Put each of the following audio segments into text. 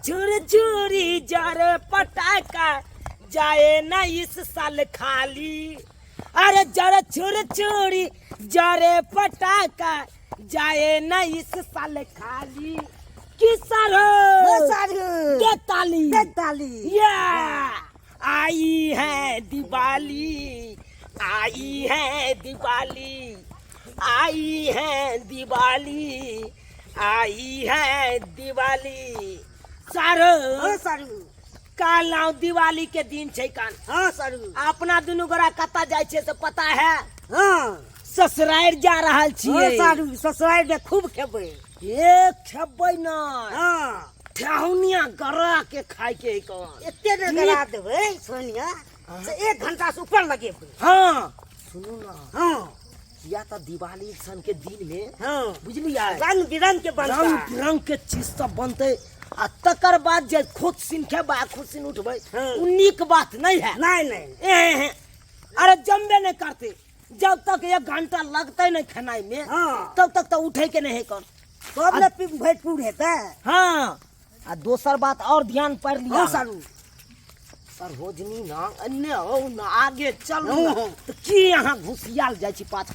छुर छुरी जरे पटाखा जाए ना इस साल खाली। अरे जरे छुर छुरी जरे पटाखा जाए ना इस साल खाली। की सर दे ताली दे ताली। या आई है दिवाली, आई है दिवाली, आई है दिवाली, आई है दिवाली। सर हाँ सारू। काल दिवाली के दिन छै कान। हाँ सारू। अपना दुनू गोरा कतऽ जाइ छै से पता है? हाँ। ससुरारि जा रहल छियै। हाँ सारू, ससुरारि में खूब खेबै। ए खेबै न। हाँ। ठेहुनिया गरा के खाय के है कौन। एते ने गरा देबै सोनिया से 1 घंटा से ऊपर लगेबै। हाँ। सुनू ना। हाँ। किया तऽ दिवाली सन के दिन में, हाँ। बुझलियै? रंग बिरंग के बनतै। रंग बिरंग के चीज सब बनतै आ तकर बाद जे खुद सिन खेबै आ खुद सिन उठबै, हाँ। उ नीक बात नहीं है। नहीं, नहीं। ए, ए, अरे जमबे नहीं करते जब तक 1 घंटा लगते नहीं खेनाई में, हाँ। तब तक तो उठे के नहीं है कौन। तब ने भरपूर हेतै। हाँ। आ दोसर बात और ध्यान पर लिया। हाँ, सारू। सरोजनी ना अन्य हो ना आगे चलू हाँ, ना, हाँ। तो की यहाँ घुसियाल जाइ छी पाछ?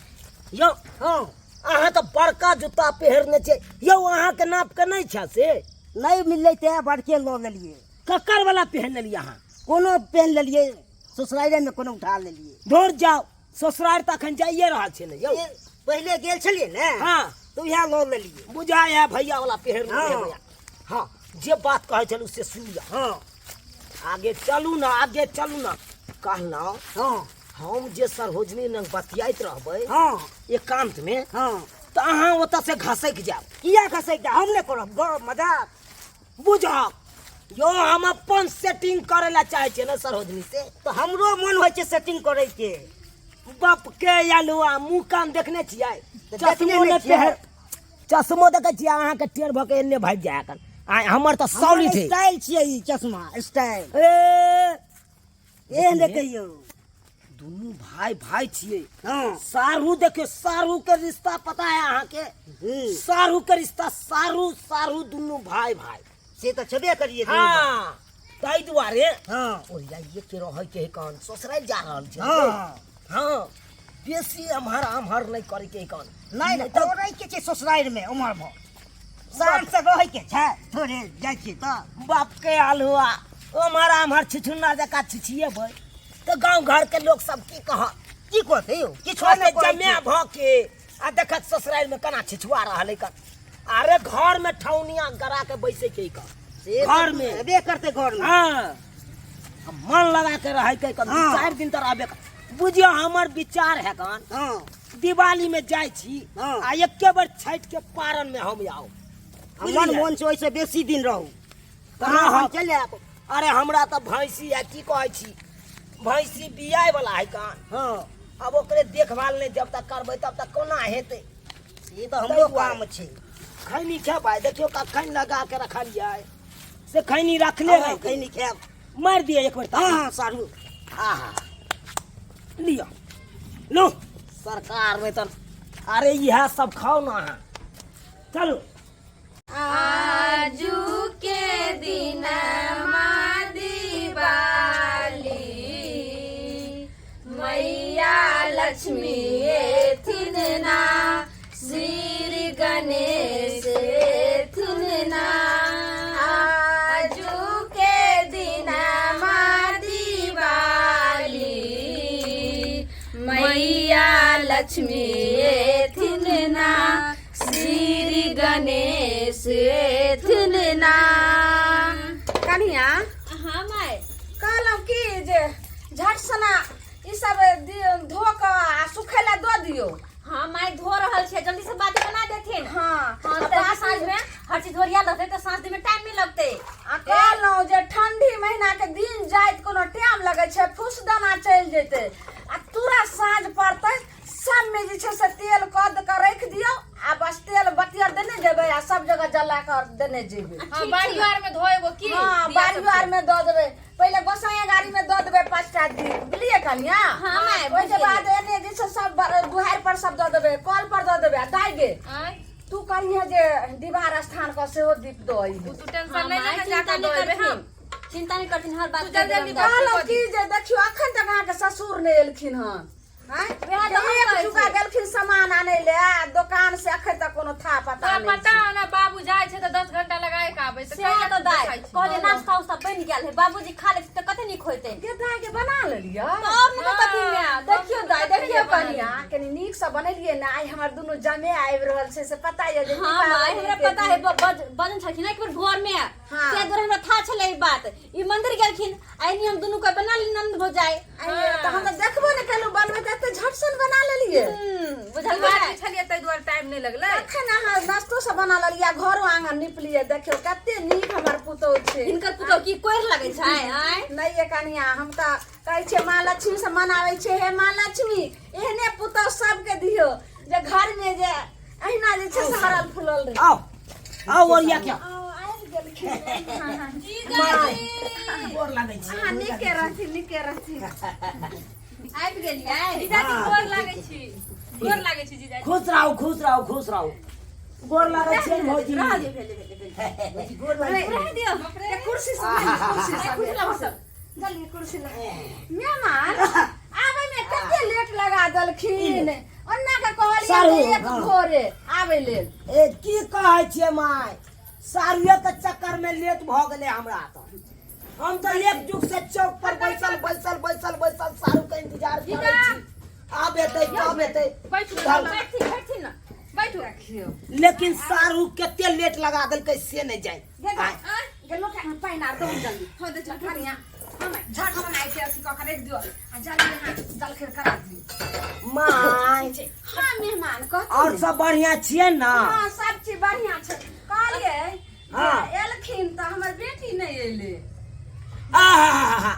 यौ, हाँ। अहाँ तऽ बड़का जूता पहिरने छियै। यौ, अहाँ के नाप के नहि छै से? नहि मिललै तें बड़के लऽ लेलियै। ककर वाला पहिर लेलियै अहाँ? कोनो पहिन लेलियै, ससुरारे में कोनो उठा लेलियै। दौड़ जाओ, ससुरार तऽ अखन जाइए रहल छै ने यौ। ए, पहिले गेल छलियै ने? हाँ। तऽ उएह लऽ लेलियै। बुझाय है भैया वाला पहिर लेलियै हाँ। भैया। हाँ, जे बात कहै छलहुँ से सुन लिअ। हाँ। आगे चलू ना, आगे चलू ना। कहलहुँ, हाँ। हम जे सरोजनी लग बतियाइत रहबै, हाँ। एकांत में, हाँ। तऽ अहाँ ओतऽ से घसकि जायब। किया घसकि जायब? हम नहि करब गप मजाक। बुझब यो, हम अपन सेटिंग करे ला चाहे छियै ने सरोजनी से। तऽ हमरो मन होइ छै सेटिंग करे के। बाप के आलुआ मुँह कान देखने छियै? तऽ चश्मो देखने नहि नहि छियै। पहिर, चश्मो देखै छियै अहाँके टेढ़ भऽ के एन्ने भागि जाय एखन। आइ हमर तऽ सॉलिड है। स्टाइल छियै ई चश्मा स्टाइल। ए, एहन देखियौ। दुनू भाई भाई छियै। हाँ। सारू देखियौ, सारू के रिश्ता पता है अहाँके? हम्म। सारू के रिश्ता, सारू सारू दुनू भाई भाई। से तऽ छेबे करियै दुनू भाई। हाँ, ताहि दुआरे। हाँ। ओरियाइए के रहै के है कान, ससुरारि जा रहल छै। हाँ। हाँ, बेसी एम्हर आम्हर नहि करे के है कान। नहि, नहि, तऽ रहै के छै ससुरारि में उम्हर भऽ। शान से रहै के छै, थोड़े जाइ छियै तऽ। बाप के आलुआ, ओम्हर आम्हर छिछुन्ना जकाँ छिछिएबै तऽ गाँव घर के लोक सब की कहत? की कहतै यौ? किछो कहतै नहि कहै जमे छै। भऽ के आ देखत ससुरारि में केना छिछुआ रहल है कन। अरे घर में ठौनिया गरा के बैसे के कन। से घर में। हेबे करतै घर में। हाँ। आ मन लगा के रहै के कन, हाँ। 4 दिन तऽ रहबे कर। बुझियौ हमर विचार है कन। हाँ। दिवाली में जाइ छी, हाँ। आ एके बेर छठि के पारन में हम आउ। हमर मन छै ओहिसँ बेसी दिन रहू। तऽ अहाँ रहब। चलि आयब। अरे हमरा तऽ भैंसी है, की कहै छी, भैंसी बियाय वाला है कान। हाँ। अब ओकरे देखभाल नहि जब तक करबै तब तक कोना हेतै? से तऽ हमरो काम छै। खैनी खेबै? देखियौ कखन लगा के रखलियै से खैनी रखले हाँ, रहै। खैनी खायब। मारि दिअ एक बेर। हाँ, हाँ, सारू। आहा, लिअ लो सरकार नहि तऽ अरे इएह सब खाउ ने अहाँ। चलू। आजू के दिन दिवाली, मैया लक्ष्मी एथिन ना, श्री गणेश एथिन ना। आजू के दिन दिवाली, मैया लक्ष्मी एथिन ना, श्री गणेश एथिन ना। कनिया। हाँ माय। कहलहुँ कि जे झट सना ई सब धो कऽ आ सुखै लए दऽ दियौ। हाँ माय, धो रहल छै, जल्दी से बाती बना देथिन। हाँ। हाँ, आ तऽ बाती साँझ में हर चीज ओरिया रहतै तऽ साँझ में टाइम नहीं लगतै। आ कहलहुँ जे ठंडी महीना के दिन जाइत कोनो टाइम लगै छै, फुसदाना चलि जेतै आ तुरंत साँझ पड़तै, सब में जे छै से तेल कद के राखि दियौ आ बस तेल बतियर देने जेबै आ सब जगह जला कऽ देने जेबै। हाँ, ठीक बाड़ी छै। आर में धोएबो की? हाँ, दिया बाड़ियो सबके। आर में दऽ देबै। पहिले गोसाइया गाड़ी में दऽ देबै 5टा दीप, बुझलियै कनिया? हाँ, माय, ओहिके बुझि बाद गेलियै। एने जे छै सब दुहारि पर सब दऽ देबै, कल पर दऽ देबै। आ दाइ गे, आँय? तू करिहे जे दीवार स्थान के सेहो दीप दो उ तू टेंशन नहीं लेना, जाकर दो एबे हम। चिंता नहीं करथिन, हर बात तू जल्दी जल्दी कहलहुँ की जे देखियौ अखन तक अहाँके ससुर नहि एलखिन हन। आँय? वएह तऽ हम एक कहै जुगा छी। गेलखिन सामान आनै ले आ दोकान से अखन तक कोनो था पता तोरा नहि पता छै। है ना, बाबू जाइ छै तऽ 10 घंटा लगाए के आबै तऽ सेह तऽ दाइ खाइ छै। कहलियै नाश्ता उस्ता बनि गेल है, बाबूजी खा लेथिन तऽ कते नीक होइतै। गे दाइ के बना लेलियै? और नहि तऽ कथी मे? देखियौ दाइ, कथी देखियौ बना कनिया, कनी नीक से बनेलियै ने। आइ हमर दुनू जमे आबि रहल छै से पता यऽ जे हाँ माय, दीपावली हमरा के पता दिन। है, बजन छलखिन एक बेर भोर में। हाँ। से दुआरे हमरा था छलै ई बात। ई मंदिर गेलखिन, आइ हम दुनू के बना ली नंद भौजाई। आइ तऽ हम तऽ देखबो नहि केलहुँ बनबैत, एते झटसन बना लेलियै। बुझल बात नै? छलियै ताहि दुआरे टाइम नहि लगलै। अखन अहाँ नाश्तो सब बना लेलियै, घरो आंगन निपलियै। देखियौ कते नीक हमर पुतोहु छै। हिनकर पुतोहु की कोरि लगै छै आँय? नहि ये कनिया, हम तऽ कहै छियै माँ लक्ष्मी से मनाबै छियै, हे माँ लक्ष्मी एहने पुतोहु सबके दियौ जे घर में जे अहिना जे छै से हरल फुलल रहै। आओ आओ ओरिया के आओ। आओ, आबि गेलखिन। हाँ, हाँ। जीजाजी गोर लागै छी। अहाँ नीके रहथिन, नीके रहथिन। आबि गेलियै? जीजाजी गोर लागै छी, गोर लागै छी जीजाजी। खुश रहू, खुश रहू, खुश रहू। गोर लागै छी भौजी। भौजी गोर लागै छी। रह दियौ। ए, कुर्सी सब ले, कुर्सी सब ले। जल्दी कुर्सी ला। मेहमान आबै में कते लेट लगा देलखिन। ओन्ना के कहलियै सारू, जे एक हाँ। भोरे आबै लेल। ए की कहै छियै माय, सारुए के चक्कर में लेट भऽ गेलै हमरा। तऽ हम तऽ एक जुग से चौक पर बैसल बैसल बैसल बैसल सारू के इंतजार करै छी, आब एतै तब एतै। बैठू। चल। बैठथिन, बैठथिन ने। बैठू। लेकिन सारू कते लेट लगा देलकै से नहि जाय। गे गे, गे लोटा में पानि आर दहु जल्दी। हाँ दे चल कनिया। हम झट बनाय के अथी कऽ के राखि दियौ आ जल्दी अहाँ जलखै करा दियौ। माय। हाँ मेहमान, कहथिन। और सब बढ़िया छियै ने? हाँ सब चीज बढ़िया छै। कहलियै हाँ। जे एलखिन तऽ हमर बेटी नहि एलै। आहाहाहा।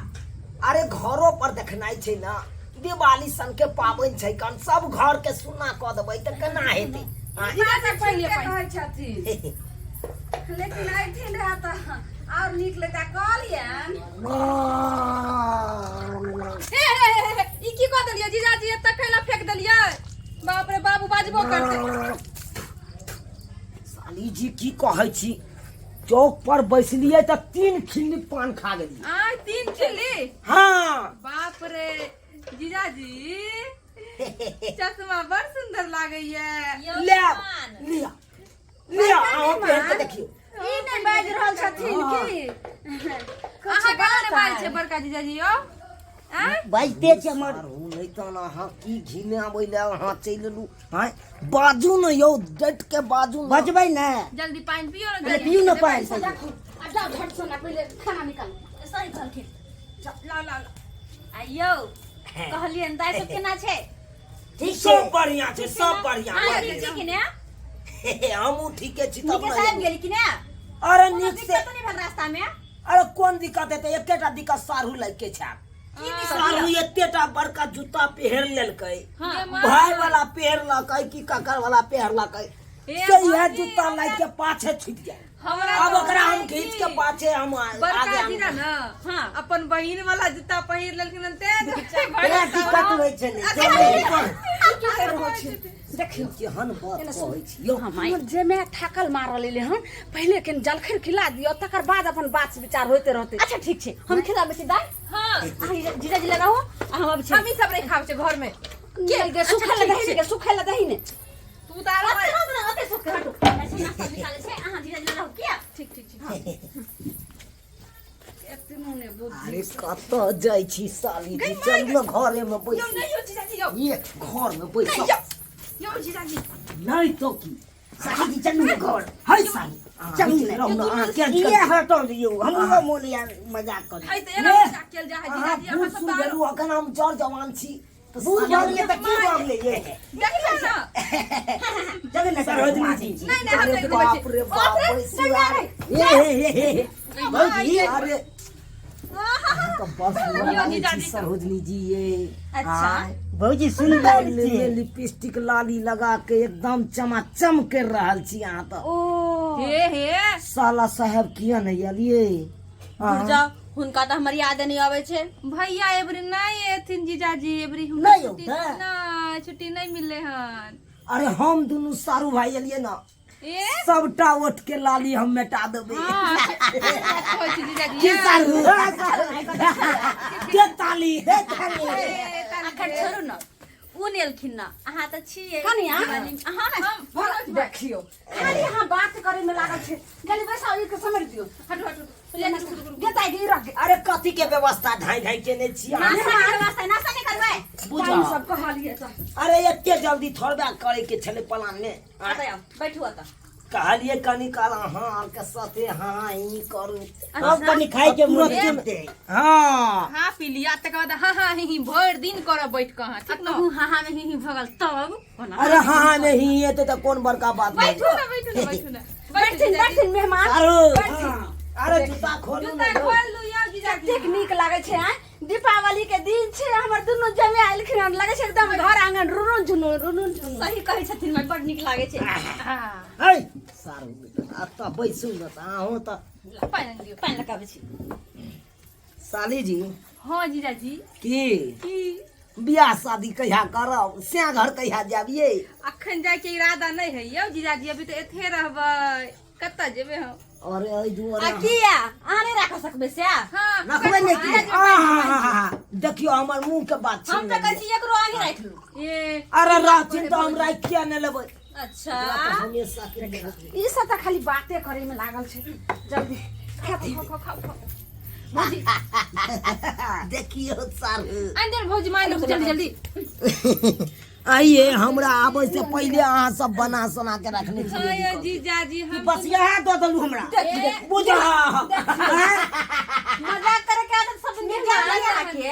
अरे घरो पर देखनाइ छै ने, दिवाली सन के पाबनि छै, कन सब घर के सुना कऽ देबै तऽ केना हेतै? आँय? बात तऽ ठीके कहै छथिन, लेकिन अयथिन रहए तऽ आओर नीक लगता। कहलियनि हे हे हे हे, ई की कऽ देलियै जीजाजी? एतऽ कैला फेंक देलियै? बाप रे बाबू, बाजबो करतै। साली जी की कहै छी, चौक पर बैसलियै तऽ 3 खिल्ली पान खा गेलियै। आय 3 खिल्ली? हाँ। बाप रे जीजाजी, चश्मा बड़ सुंदर लागैया। यौ ले मेहमान। लिअ लिअ, अहाँ पहिर के देखियौ। ई नहि बाजि रहल छथिन की? अहाँ केना नहि बाजै छै बड़का जीजाजी यौ? आँय? बाजिते छै हमर। सारू नहि तहन अहाँ की घिने आबै लए अहाँ चलि एलहुँ? आँय बाजू ने यौ, डटि के बाजू ने। बजबै ने। जल्दी पानि पियौ ने। पहिले जल्दी पियू ने पानि। आ जाउ झट से ना, पहिले खाना निकालू। सही कहलखिन। लाउ लाउ लाउ। आ यौ कहलियनि दाइ सब केना छै? ठीक छै। सब बढ़िया छै, सब बढ़िया। अहाँ ठीक छी कि ने? हमहूँ ठीके छी। तब नीके ने से आबि गेली कि ने? अरे कोनो नीक से। दिक्कत तऽ नहि भेल रास्ता मे? अरे कोन दिक्कत हेतै, एकेटा दिक्कत सारू लैके छै। सारू एतेटा बड़का जूता पहिर लेलकै, भाई वाला पहिरलकै कि ककर वाला पहिरलकै हे से इएह भौजी, जूता लाइके पाछे छूटि जाय। हमरा अब तऽ ओकरा हम होइ खींच की, के पाछे हम बड़का आगे हम जीजा ने हाँ। अपन बहिन वाला जूता पहिर लेलखिन हन, तें बड़ा दिक्कत होइ छलै। देखियौ केहन बात कहै छी यौ। हमर जे माय थाकल मारल एलै हन, पहिले कनि जलखै खिला दियौ, तकर बाद अपन बात विचार होइते रहतै। अच्छा ठीक छै, हम खिलाबै छी दाइ। हाँ। अहाँ जीजाजी लगाओ आ हम अबै छी। हम ई सब नहि खाबै छै घर में। के गे सुखै लए दही ने, गे सुखै लए दही ने। तू तऽ आरो ओते ओते ओते सुख के हटू। ऐसे नाश्ता निकालै छै, अहाँ जीजाजी लगाओ किया? ठीक ठीक ठीक। अरे कतऽ जाइ छी साली जी? चल ने घरे में बैस। यौ नहि यौ जीजाजी यौ। ये घर में बैस। यौ यौ जीजाजी। नहीं तो की साली जी चलू ने घर। है साली, चलू ने। रहू ने, अहाँ क्या किया हटल यौ? हमरो मोन यार मजाक करी। है तऽ एना मजाक कयल जा है अहाँ जीजाजी? बूढ़ अहाँ सब सूढ़ तऽ भेलहुँ, अखन हम जर जवान छी तऽ बूढ़ साली भऽ गेलियै तऽ की भऽ गेलै ये? देखियौ ने। चलू ने सरोजनी जी। नहि नहि, हम अरे नहि घुमै छी। बाप रे बाप, बैसू यार। हे हे हे हे हे। भौजी अरे अहाँ तऽ बड़ सुन्दर यौ लागै छी जीजाजी। सरोजनी जी ये। अच्छा। आँय। भौजी सुन्दर ले छी। लिपस्टिक लाली लगा के एकदम चमाचम कर रहल छी अहाँ तऽ। ओ हे हे। साला साहेब किया नहीं एलियै? दूर जाउ, हुनका तऽ हमर याद नहि अबै छै। भैया एबरी नहि एथिन जीजाजी, एबरी हुनका नहि छुट्टी औतै? नहि, छुट्टी नहि मिललै हन। अरे हम दुनू सारू भाई एलियै ना। ए सबटा ओठ के लाली हम मेटा देबै। हाँ, से बात कहै छी जीजाजी। की सारू दे ताली, दे ताली। ए, ताली अखन दे। छोड़ू न, ओ नहि एलखिन न, अहाँ तऽ छियै कनिया। दिवाली- अहाँ ने हम भरोस देखियौ, खाली अहाँ बात करे में लागल छै। गेली बैसाउ, ई के समझ दियौ। हटू हटू, रुकू रुकू रुकू। गेताइ के ई रख। अरे कथी के व्यवस्था ढाई ढाई केने छी अहाँ? नाश्ता के व्यवस्था, नाश्ता नहि करबै? बुझा टाइम सब कहलियै तऽ। अरे एते जल्दी थोड़बे करे के छलै प्लान में। एतऽ आउ, बैठू एतऽ। कहलिए कनी काल अहाँ आर के साथे हाँ ई करू। अब कनी खाय के मन तुरंत हेतै। हाँ। हाँ पी लिया, तकर बाद हाँ हाँ ही ही भरि दिन करब बैठ कऽ अहाँ, ठीक न? कहूँ हाँ हाँ में ही ही भऽ गेल तब कोना? अरे हाँ हाँ में ही हेतै तऽ कोन बड़का बात भऽ बैठू ना, बैठू ना, बैठू ना। बैठथिन, बैठथिन मेहमान। सारू, अरे जूता खोलू जूता ने। खोल लू यौ जीजाजी। कतेक नीक लागै छै आँय, दीपावली के दिन छै, हमर दुनू जमे एलखिन हन, लगै छै एकदम घर आंगन रुनुन झुनुन रुनुन झुनुन। सही कहै छथिन माय, बड नीक लागै छै। हाँ। है सारू, एतऽ बैसू ने तऽ अहूँ तऽ। पानि आनि दियौ। पानि लऽ कऽ आबै छी। साली जी। हाँ जीजाजी। की की बियाह शादी कहिया करब, स्या घर कहिया जायब ये? अखन जाय के इरादा नहीं है यौ जीजाजी, अभी तऽ एथे रहबै, कतऽ जेबै हम? अरे एहि दुआरे आ किया अहाँ नहि राख सकबै से? हाँ। रखबै नहि की? आहा, देखियौ हमर मुंह के बात हम छीन तऽ कहै लेलियै। छी एकरो अहीं राखि लू। ए अरे रहथिन तऽ हम राखि किया नहि लेबै? अच्छा। एकरा तऽ हमेशा के रहबै। ई सब तऽ खाली बाते करे में लागल छै। जल्दी खाती। खाओ खाओ खाओ। देखियौ सारू। आनि दे भौजी, मानि जल्दी जल्दी। आइए हमरा आबै से पहिले अहाँ सब बना सोना के रखने हाँ छलियै। यौ जीजाजी, हम बस इएह दऽ देलू हमरा। बुझा मजाक करे के आदत सब नीक लागल अहाँके।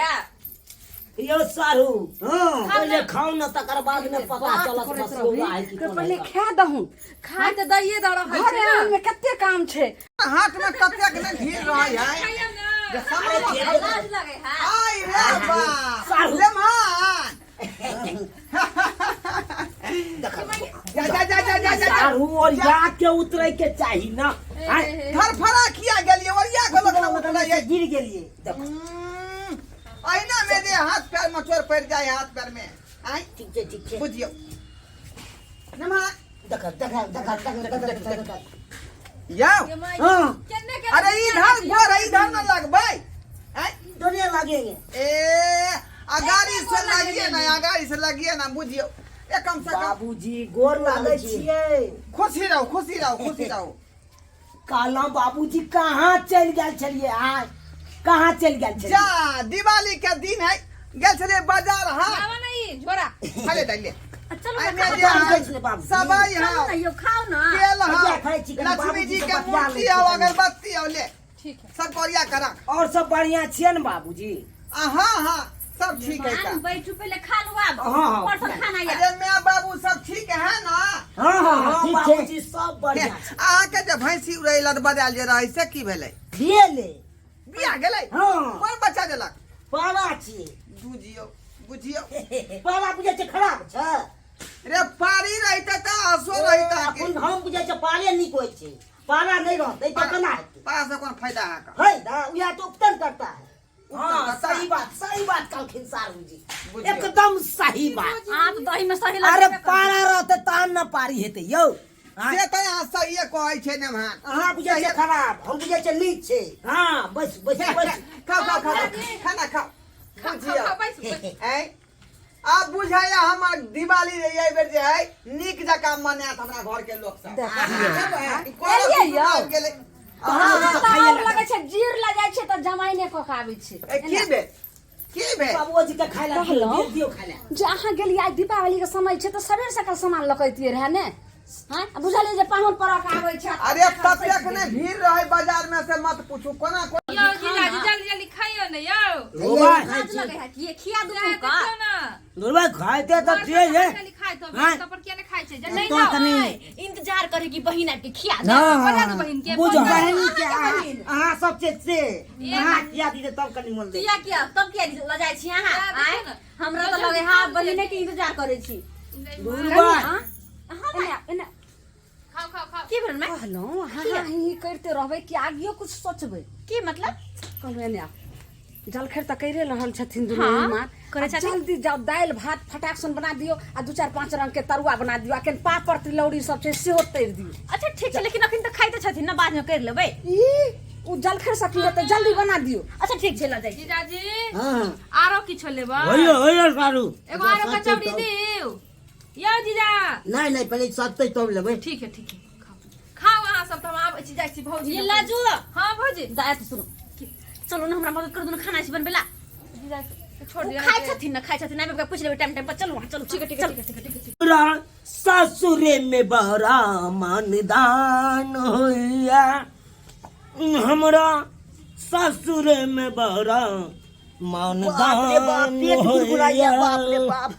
यौ सारू। हँ। पहिले खाउ ने, तकर बाद ने पता चलत बसियौरा है कि कोन पहिले है। खा दहूँ। खाय तऽ दैये दऽ रहल घर छै ने। आंगन में कते काम छै। हाथ में कतेक ने भीड़ रहै है खाइयौ ने। जे समय में लाज लगे है। आइ रे बाप सारू। ले मान जा जा जा जा जा जा। सारू, और या के उतरे के चाही ना। आँय, धरफड़ा किया गेलियै, ओरिया के लोक ना उतरै। गिर गेलियै। अहिना में जे हाथ पैर में चोर पड़ि जाय, हाथ पैर में आइ। ठीक छै, ठीक छै। बुझियौ नमः। देख देख देख देख देख देख देख। यौ। हाँ। केने के? अरे इधर गोर है, इधर न लगबै आइ। दुनिया लागेंगे। ए अगाड़ी से लगिए ना, अगाड़ी से लगिए ना। बुझियौ ए कम से कम बाबूजी, गोर लागै छियै। खुशी रहू, खुशी रहू, खुशी रहू। कहलहुँ बाबूजी, कहाँ चलि गेल छलियै आइ? कहाँ चलि गेल छलियै? जा दिवाली के दिन है, गेल छलियै बाजार। हाँ। आवा ने ई झोरा। खाले दैले। चलू आइ ने, में खाउ। जे है छलै बाबूजी। सबाई चलू है ने यौ, खाउ ने। तेल कहिया है, खाइ छी? कनि लक्ष्मी बाबूजी जी से के बतिया लै मूर्ति छी है, कनि। अगरबत्ती है, ले। ठीक है। सब बढ़िया करा। और सब बढ़िया छियै ने बाबूजी? आ, हाँ हाँ, सब ठीक है का। आन बैठू, पहिले खा लू आब। हाँ, हाँ। परसल खाना या। अरे मैं बाबू सब ठीक है ना? हाँ हाँ हाँ, हाँ ठीक छै। बाबूजी, सब बढ़िया छै। अहाँके जे भैंसी उड़ै लद बजायल जे रहै से की भेलै? भेलै। बियाह गेलै? हाँ। कोन बच्चा देलक? पारा छियै। बुझियौ, बुझियौ। पारा बुझै छै खराब छै? रे पारी रहितै तऽ असो रहितै अहाँके। अपन हम बुझै छै पारे नीक होइ छै, पारा नहि रहतै तऽ केना हेतै? पारा से कोन फायदा अहाँके? है ना, उएह तऽ उपटन करता है। हाँ, सही बात, सही बात कहलखिन सारू जी। बुझियौ। एकदम सही बात। अहाँ तऽ दही में सही अरे लगबे करतै। पारा रहतै तहन ने पारी हेतै यौ। से तऽ अहाँ सहिए कहै छै नेमहान। अहाँ बुझै छै खराब, हम बुझै छै नीक छै। हाँ, बस बस बस। खाओ खाओ खाओ, खाना खाओ। खाओ बुझियौ खाओ, बैसू बैसू। ऐं आब बुझाइया हमर दिवाली जे एहि बेर जे है नीक जकाँ मनायत हमरा घर के लोक सब। एलियै यौ। आबि गेलै। अहाँ तऽ आओर लगै छै जीर लऽ जाइ छै तऽ जमाइने कऽ के आबै छै। ए, की भेल, की भेल? बाबूजी के खाय ला दियौ। कहलहुँ। दियौ खाय ला। जे अहाँ गेलियै आइ दीपावली के समय छै तऽ सबेर सकाल सामान लऽ के अइतियै रहए ने? हाँ, बुझलियै जे पाहुन परक आबै छै। अरे ततेक ने भीड़ रहै बाजार में से मत पूछू, कोना कोना। यौ जीजाजी, जल्दी जल्दी खाइयौ ने यौ। रोबा लाज लगे है कि खिया दू जा का। देखियौ ने। रोबा, खाइते तऽ छियै ये। जल्दी खाइ तो हाँ। पर किया नहि खाइ छै? जल्दी तो खाउ। तनी इंतजार करे कि बहिन आबि के खिया दे। बना दू बहिन के। बुझ बहिन के अहाँ सब छै से अहाँ किया दिते तब कनि मोन दे। किया किया तब किया लऽ जाइ छी अहाँ? जा, देखियौ आँय? ने। हमरा तऽ लगे है बहिने के इंतजार करे छी। दुर्बा। हाँ, एने एने। खाओ खाओ खाओ। की भेल माय? कहलहुँ अहाँ हाँ ही करिते रहबै कि आगियो कुछ सोचबै? की मतलब? कहलहुँ एने आउ। जलखै तऽ करिए रहल छथिन दुनू हाँ, मेहमान। करै आ छथिन। जल्दी जाउ दालि भात फटाक सन बना दियौ आ दू चारि पाँच रंग के तरुआ बना दियौ आ कनि पापड़ तिलौरी सब छै सेहो तरि दियौ। अच्छा ठीक छै, लेकिन अखन तऽ खाइते छथिन ना, बाद में कर लेबै। ई ओ जलखै से की हेतै, जल्दी बना दियौ। अच्छा ठीक छै, लऽ जाइ छी। जीजाजी हाँ आरो किछो लेबै? होइयो होइयो सारू। एगो आरो कचौड़ी दियौ यौ जीजा। नहीं नहीं, पहले सत्ते तब लेबै। ठीक है ठीक है, खाओ खाओ अहाँ सब, तऽ हम आबै छी, जाइ छी भौजी ये लग। लाजू। हाँ भौजी। दाय तऽ सुनू, चलू ने हमरा मदद कर दू ने खाना से बनबेला। जीजा छोड़ ओ दिअ। खाइ छथिन ना, खाइ छथिन, आबि कऽ पूछि लेबै टाइम टाइम पर। चलू अहाँ, चलू। ठीक है ठीक है ठीक है ठीक है ठीक है। हमरा सासुरे में बड़ा मानदान होइया, हमरा सासुरे में बड़ा बाप रे बाप, मानदान पेट गुड़गुड़ाइया, बाप रे होइया। बाप।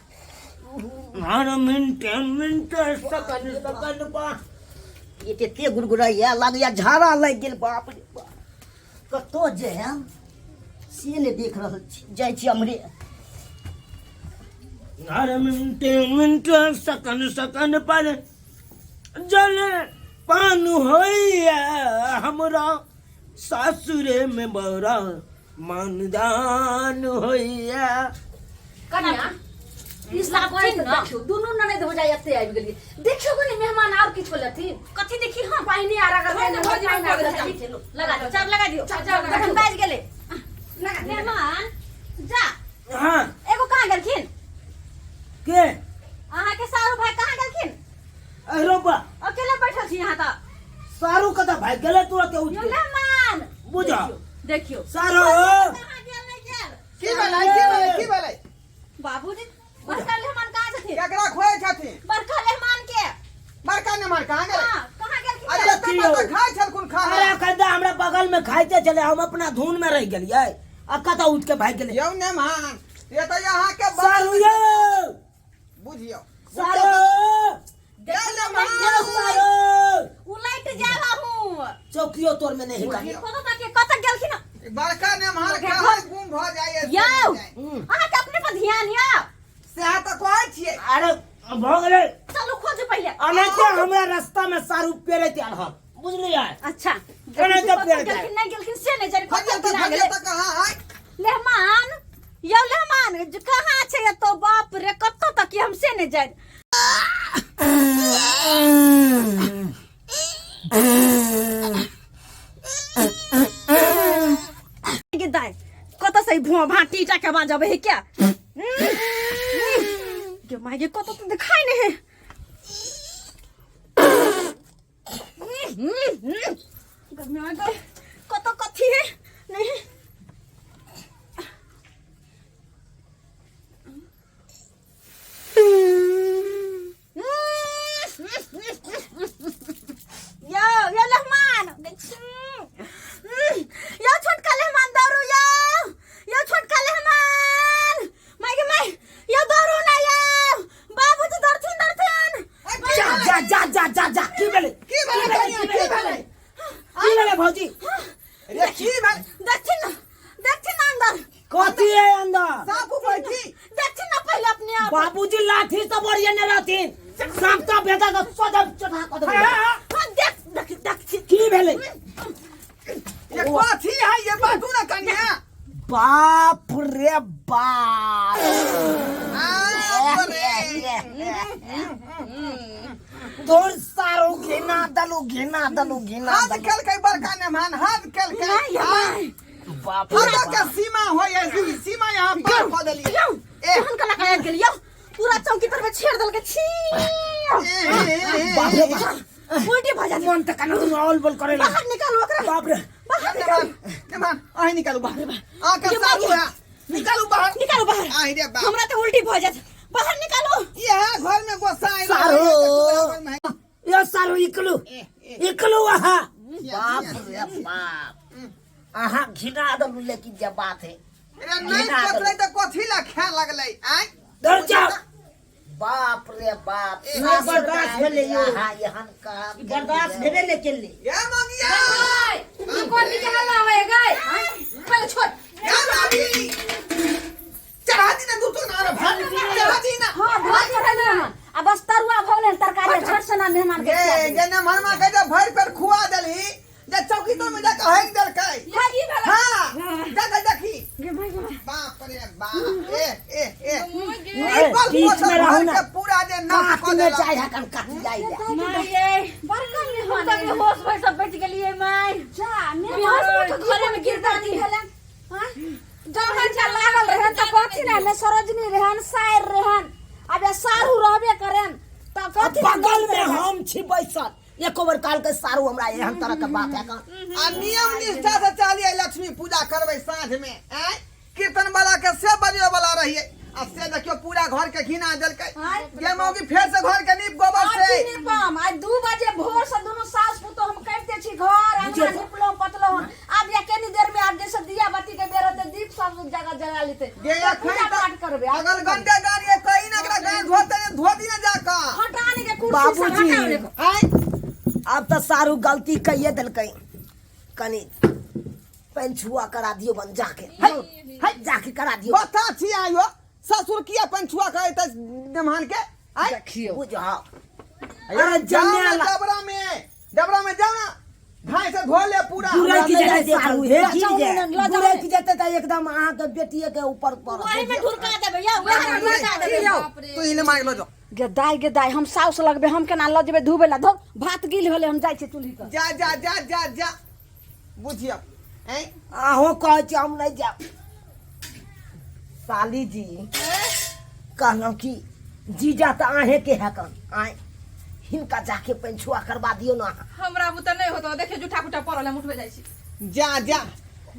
हर मिनटे मिनटे सकन सकन बा पेट एते गुड़गुड़ाइया, लागैया झाड़ा लागि गेल। बाप रे बाप, कतऽ जायब से नहि देख रहल छी, जाइ छी अमरे। हर मिनटे मिनटे सकन सकन पर जल पान होइया, हमरा सासुरे में बड़ा मानदान होइया। कनिया ई सब करै तऽ देखियौ दुनू ननैद हो जाइ एते आबि गेलियै, देखियौ कनि मेहमान आर किछो लेथिन। कथी देखी हम? पानि आर अगर छोड़ दे, भौजी, हम पानि आर कर देबै। ठीक छै, लो, लगा दियौ, चार लगा दियौ। चार लगा तखन दियौ। बाजि गेलै लगा दियौ। मेहमान जा। हाँ। एगो कहाँ गेलखिन? के? अहाँके सारू भाई कहाँ गेलखिन? अरे बा, अकेले बैठल छी यहाँ तऽ। सारू कतऽ भागि गेलै तुरते उठि यौ के? मेहमान बुझा। देखियौ सारू कहाँ गेल नहि गेल? की भेलै की भेलै की भेलै? बाबूजी, बड़का मेहमान कहाँ छथिन? केकरा खोए छथिन? बड़का मेहमान के। बड़का मेहमान कहाँ गेलै? हाँ, कहाँ गेलखिन? अरे एतऽ तऽ खाइ छलखुन खाना। अरे कदा हमरा बगल में खाइते छलै, हम अपना धुन में रहि गेलियै आ कतऽ उठि के भागि गेलै। यौ मेहमान, ये तऽ अहाँके सारू यौ, बुझियौ सारू यौ मेहमान। यौ सारू, उलट जायब अहूँ। चौकियो तोर में नहीं हिका। कतऽ तक कतऽ गेलखिन? बड़का मेहमान कहाँ गुम भऽ जाइए? यौ अहाँके अपने पर ध्यान यौ? सएह तऽ कहै छियै। अरे भऽ गेलै। चलू खोजू पहिले। अनाहिते हमरा रास्ता में सारू पेरैत आयल हन, बुझलियै? अच्छा एनाहिते कतऽ पेरैत आयल। गेलखिन नहि गेलखिन से नहि जानि। खोजियौ कतऽ तऽ गिरा खोजियौ गेलै तऽ कहाँ है? मेहमान यौ, मेहमान जे कहाँ छै एतौ? बाप रे, कतऽ तक हम से नहि जानि। गे दाइ, कतऽ से भुआ भाटी टा के आवाज अबै है क्या? गे माय गे, कतऽ तऽ दिखाई नहीं है। गे माय गे, कतऽ कथी है नहीं है। यो यो लहमान, यो छोटका लहमान, दौड़ू यो, यो छोटका लहमान, माय गे my, यो दौड़ू ना यो, बाबूजी दौड़थिन दौड़थिन। जा जा जा जा जा जा, की भेलै? की भेलै कनिया, की भेलै? की भेलै भौजी? रे की भेलै? देखथिन ना, देखथिन ना अंदर। कथी है अंदर? साँप ऊपर की? देखथिन ना पहले अपने आप। बाबूजी लाठी से बढ़िया रहथिन, सांप तो बेटा के सदम चढ़ा कऽ देबै। हाँ, देख देख देखथिन। की भेलै? ये कथी है ये, बाजू ना कनिया। बाप रे बाप, बाप रे। तोर सारो घिना दलू, घिना दलू, घिना हाथ दलू। केलकै बड़का मेहमान, हाथ केलकै। नहीं हाँ। बाप रे हदो बाप। के सीमा होय है, सीमा यहाँ पार कऽ देलियै। यौ ए। केहन कला के आबि गेल यौ, पूरा चौकी पर में छेड़ देलकै, छी। बाप रे बाप, उल्टी भऽ जायत। मन तऽ कना दुनू औल बोल करे बाहर निकालू ओकरा। बाप रे। बाहर निकालू। मेहमान, अहीं निकालू बाहर, अहाँके ये सारू बाप है, निकालू बाहर। निकालू बाहर। आहि रे बाप, हमरा तऽ उल्टी भऽ जायत, बाहर निकालू। इएह घर में गोसाई सारू। रहै। यो सारू, इकलू इकलू अहाँ। बाप रे बाप, अहाँ घिना दलू, लेकिन जे बात है रे नहीं पकड़े तऽ कथी ला खाए लगलै आँय? डर जाओ। बाप रे बाप, ए, सासुर बर्दाश्त में भेलै यौ। अहाँ एहन काम बर्दाश्त भेबे नहि केलै। ये मगिया। तू कथी के हल्ला होए गई? पहले छोड़। ये मामी, चढ़ा दी ना दूध ना, अरे भात चढ़ा दी ना। हाँ, भात चढ़ा दियौ ना आ बस तरुआ भऽ गेलै, तरकारी झट से ना मेहमान के खिया ये दियौ। जे ने मरमा के जे भरि पेट खुआ देलही, जे चौकी तर में जाके हगि देलकै। ये की भेलै? हाँ, जाके देखी। गे माय। कऽ में देलक। जाय है कन कटियाई ले। माय ये बड़का हम तऽ मेहमान बेहोश भऽ सब बचि गेलियै माय जा बेहोश भऽ कऽ घरे में गिरदानी भेलै आँय? जब हिनका लागल रहन तऽ कथी ने ने सरोजनी रहन सायर रहन आब ये सारू रहबे करेन तऽ कथी ने बगल में हम छी बैसल एको बेर काल के सारू हमरा एहन तरह के बात है कन आ नियम निष्ठा से चलिए लक्ष्मी पूजा करबै साँझ में आँय कीर्तन वाला के से बजबै वाला रहिए आ से देखियो पूरा घर के घिना देलकै आँय? गे मौगी फेर से घर के नीप गोबर आब से की नीपम आइ 2 बजे भोर से दुनू सास पुतोह हम करिते छी घर अंगना निपलहुँ पतलहुँ आब या केनी देर में आब जैसे दिया बत्ती के बेर होते दीप सब जगह जला लेते गे तऽ अखन पूजा पाठ करबै आब अगल गंडे गाड़ी कहीं ना एकरा गाय धोते धो दी ना जाकर हटाने के कुर्सी से बाबूजी। हटाने के आँय आब तऽ सारू गलती कहिए देलकै कनि पंछुआ करा दियो बन जाके है है जाके करा दियो बता छी आयो ससुर किया पंछुआ करे त मेहमान के आय देखियो बुझाओ अरे अरे जाओ ना जमेला डबरा में डबरा में जाओ ना घाय से धो ले पूरा गुरै की जेतै सारू हे गिर जाए। गुरै की जेतै तऽ एकदम अहाँके बेटिए के ऊपर पड़त वही में ढुरका देबै यौ वही में ढुरका देबै बाप रे तू इले मांग लो जो गे दाइ गे दाइ हम साउस लगबै हम केना लऽ जेबै धोबै ला धो भात गिल होले हम जाइ छियै चूल्ही पर जा जा जा जा जा बुझियो हैं अहूँ कहै छी हम नहि जायब साली जी कहलहुँ कि जीजा तऽ अहेँके है कन आँय हिनका जाके पंछुआ करवा दियौ ने अहाँ हमरा बुते नहि होतो देखियो जूठा कुटा पड़ल हम उठबे जाइ छी जा जा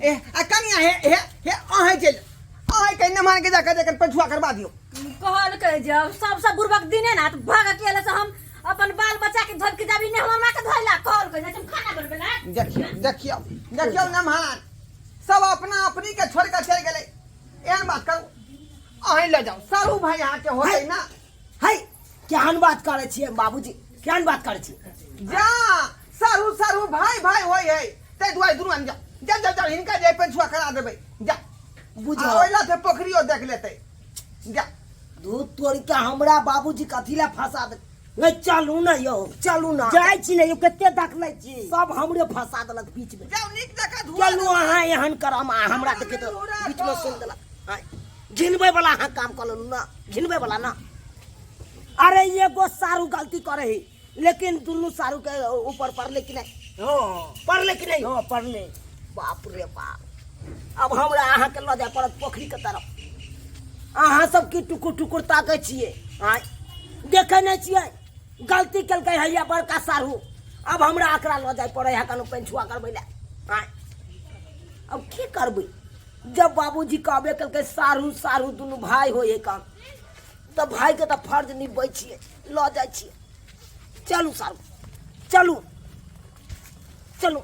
ए आ कनिया हे हे हे अहें चल अहें के मेहमान के जाकर जाकर पछुआ करवा दियो कहलकै जब सबसँ बुड़बक दिने ना तऽ भाग अकेले से हम अपन बाल बच्चा के धोब के जाबी नहि हमरा के धोइला कहलकै जे हम खाना बनबै ला देखियो देखियो देखियो मेहमान सब अपना अपनी के छोड़ के चल गेलै एहन बात करू अहें ले जाओ सारू भाई अहाँ के होतै ना है केहन बात करै छियै बाबूजी केहन बात करै छियै जा सारू सारू भाई भाई होय है ताहि दुआरे दुनू आदमी जाओ जा जा जा हिनका जे पछुआ करा देबै जा बुझो आ ओहि लाथे पोखरियो देख लेतै जा दूध तोड़ के हमरा बाबूजी कथी ला फंसा दे नहीं चलू ना यौ चलू ना जाइ छी ने यौ कते देखले छी सब हमरे फंसा देलक बीच में जाओ नीक जकाँ धुआ चलू अहाँ एहन करम आ हमरा देखे तो बीच में सुन देलक आँय, घिनबै वाला अहाँ काम कऽ लेलू ना घिनबै वाला ना अरे एगो सारू गलती करे ही लेकिन दुनू सारू के ऊपर पड़ले कि नहीं हाँ पड़ले कि नहीं हाँ पढ़ले बाप रे बाप अब हमरा अहाँके लऽ जाय पड़त पोखरिके तरफ अहाँ सब की टुकुर टुकुर ताकै छियै आँय देखै नहि छियै गलती केलकै हैया बड़का साढ़ू अब हमरा एकरा लऽ जाय पड़ै है कनो पेंछुआ करबै लए आँय अब की करबै जब बाबूजी कहबे केलकै साढ़ू साढ़ू दुनू भाय होइ है काम तऽ भायके तऽ फर्ज निभबै छियै लऽ जाइ छियै चलू साढ़ू चलू चलू